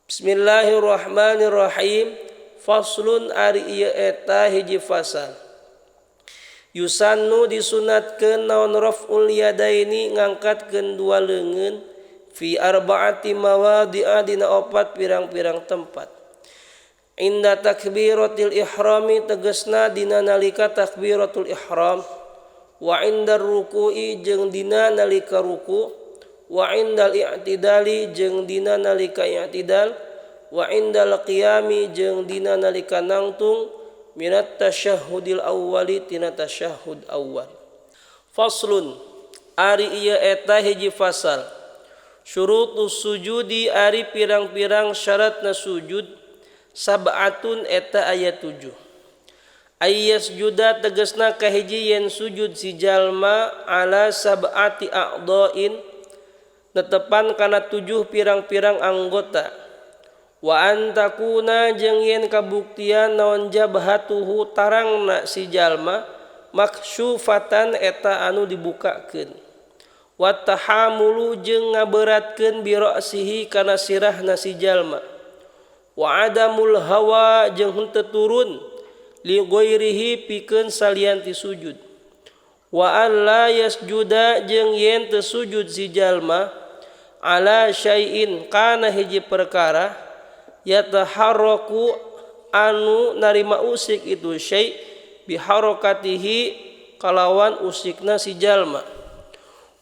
Bismillahirrahmanirrahim. Faslun ari ieu eta hiji fasal. Yusannu disunatkeun naon raf'ul yadaini ngangkatkeun dua leungeun fi arba'ati mawadi'a dina opat pirang-pirang tempat. Inda takbiratil ihrami tegasna dina nalika takbiratul ihram, wa inda ruku'i jeung dina nalika ruku, wa indal i'tidali jeung dina nalika i'tidal, wa indal qiyami jeung dina nalika nangtung minat tasyahhudil awwali tina tasyahhud awwal. Faslun ari ieu eta hiji fasal. Syurutus sujudi ari pirang-pirang syaratna sujud sab'atun eta aya 7. Ayyasjuda tegasna kahiji yen sujud si jalma ala sab'ati a'dha'in netepan kana 7 pirang-pirang anggota. Wa antakuna jeung yen kabuktian naon jabhatuhu tarangna si jalma maksyufatan eta anu dibukakeun. Wa tahamulu jeung ngaberatkeun bi ra'sihi kana sirahna si jalma. Wa adamul hawa jeung henteu turun li ghairihi pikeun salian ti sujud. Wa alla yasjuda jeung yen teu sujud si jalma ala syai'in kana hiji perkara yataharraku anu narima usik itu syai' biharakatihi kalawan usikna si jalma.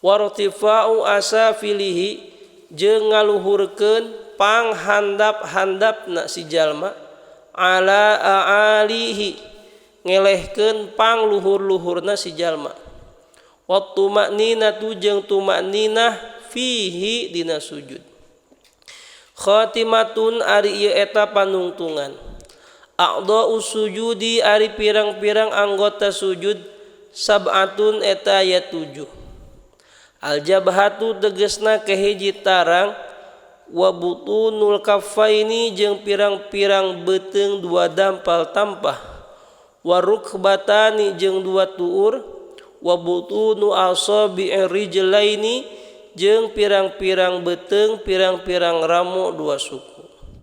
Wartifa'u asafilihi jeung ngaluhurkeun panghandap-handapna si jalma ala aalihi ngelehkeun pangluhur-luhurna si jalma. Wa tuma'ninatu jeung tuma'ninah fihi dina sujud. Khatimatun ari ieu eta panungtungan. A'dha'u sujudi ari pirang-pirang anggota sujud sab'atun eta aya 7. Al jabhatu tegasna kahiji tarang, wa butunul kaffaini jeung pirang-pirang beuteung dua dampal tampah, wa rukbatani jeung dua tuur, wa butunu asabi'ir rijlaini jeung pirang-pirang beuteung pirang-pirang ramo dua suku.